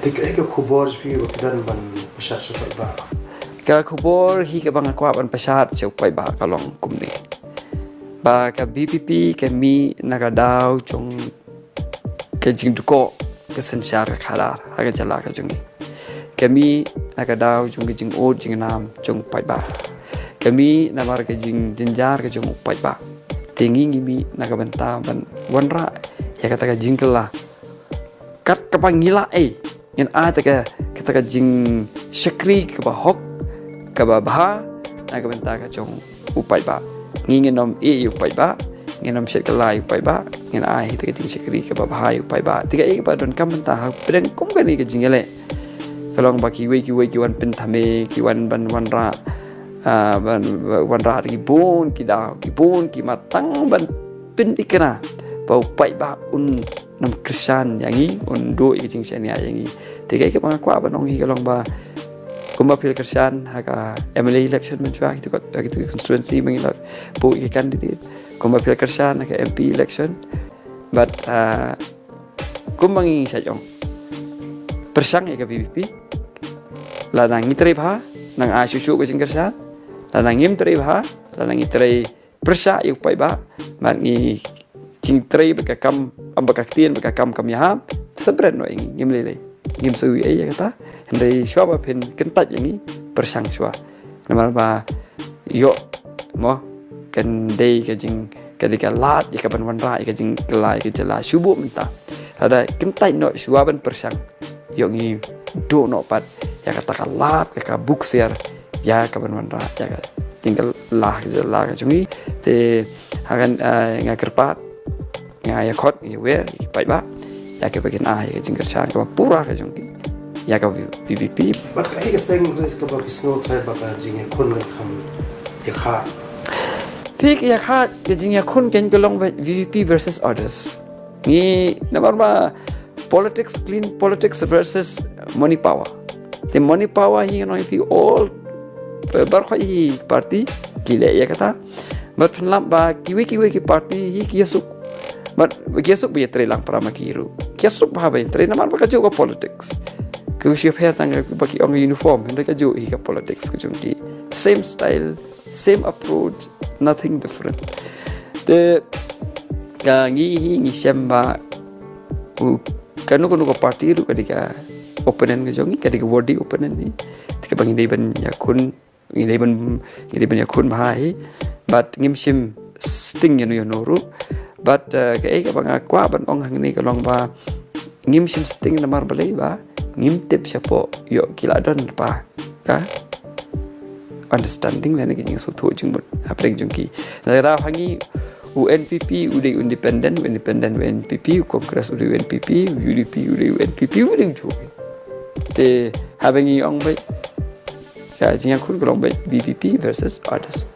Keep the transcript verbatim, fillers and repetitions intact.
Kaei ka khubor jong phi ba phi don ban pynshad sha u paidbah? Ka khubor hi kaba nga kwah ban pynshad sha u paidbah ka long kumne, ba ka VPP ka mih na ka daw jong ka jingdukok ka synshar ka khadar ha ka jylla ka jong ngi. Ka mih na ka daw jong ka jingud jingnam jong u paidbah. Ka mih namar ka jingjynjar ka jong u paidbah. Te ngi ngi mih na ka bynta ban wanrah ïa kata ka jingkylla kat kaba ngi lah, eh, ngin ai kata ka, kata ka jingshakri kaba hok, kaba bha na ka bynta ka jong u paidbah. Ngi ngin ym ïeh ïa u paidbah, ngin ym shet kylla ïa u paidbah, ngin ai kata ka jingshakri kaba bha ïa u paidbah. Te kaei kaba donkam mynta hapdeng kum kane ka jingïaleh, ka long ba kiwei kiwei ki wan pynthame, ki wan ban wanrah, ah, ban wanrah da ki bun ki daw, ki bun ki mat tang ban pynthikna ba u paidbah un nym kyrshan ïa ngi, un duh ïa ka jingshaniah ïa ngi. Te kaei kaba nga kwah ban ong hi ka long ba kumba phi la kyrshan ha ka MLA election mynshwa, kito ki, kito ki constituency ba ngi la buh ïa ki candidate, kumba phi la kyrshan ha ka MP election, bad, ah, kumba ngi shait ong, pyrshang ïa ka VPP. Lada ngi trei bha, nang ai shuh shuh ka jingkyrshan. Lada ngim trei bha, lada ngi trei pyrshah ïa u paidbah, bad ngi jingtrei bad ka kam, ym bad ka ktien, bad ka kam kam ïahap, sa bret noh ïa ngi, ngim lei lei, ngim sa ïohi ei ïa kata. Hynrei shuwa ba phin kyntait ïa ngi, pyrshang shuwa. Namar ba ïoh, mo, kan dei ka jing, ka dei ka lad ïa ka ban wanrah ïa ka jingkylla ïa ka jylla shuh buh mynta. Lada kyntait noh shuwa ban pyrshang, ïoh ngi duh noh pat ïa kata ka lad, ka, ka buksiar ïa ka ban wanrah ïa ka jingkylla ka jylla ka jong ngi. Te ha kane, eh, nga kyrpad, nga ïakhot, nga ïawer ïa ki paidbah, ïa kiba kin ai ïa ka jingkyrshan kaba pura ka jong ki ïa ka VPP. Bad kaei ka seng kaba phi sngew trai ba ka jingïakhun kan kham ïakhad? Phi, ka ïakhad, ka jingïakhun kan ka long ba VPP versus others. Ngi, namar ba politics, clean politics versus money power. Te money power hi ngi ong phi all, eh, baroh hi party ki leh ïa kata. Bad phin lap ba kiwei kiwei ki party hi ki ïasuk. Bad ki ïasuk ba ïatrei lang para ma ki ruh. Ki ïasuk bha ba ïatrei namar ba kajuh ka politics. Ki ïasuk pher tang ba ki ong uniform, hynrei kajuh hi ka politics ka jong ki. Same style, same approach, nothing different. Te ka ngi hi ngi shem ba u, kano kano ka party ruh ka dei ka opponent ka jong ngi, ka dei ka worthy opponent hi. Te kaba ngi dei ban ïakhun, ngi dei ban, ngi dei ban ïakhun bha hi. Bad ngim shym sting ïano ïano ruh. Bad, eh, kaei kaba nga kwah ban ong hangne ka long ba ngim shym sting namar balei ba ngim tip shapoh ïoh ki la don pa ka understanding lane ka jingsngewthuh jingmut hapdeng jong ki. Lada ha ngi u NPP u dei independent, u independent u NPP, u Congress u dei u NPP, u UDP u dei u NPP, u dei u jong. Te haba ngi ong beit ka jingïakhun ka long beit VPP versus others.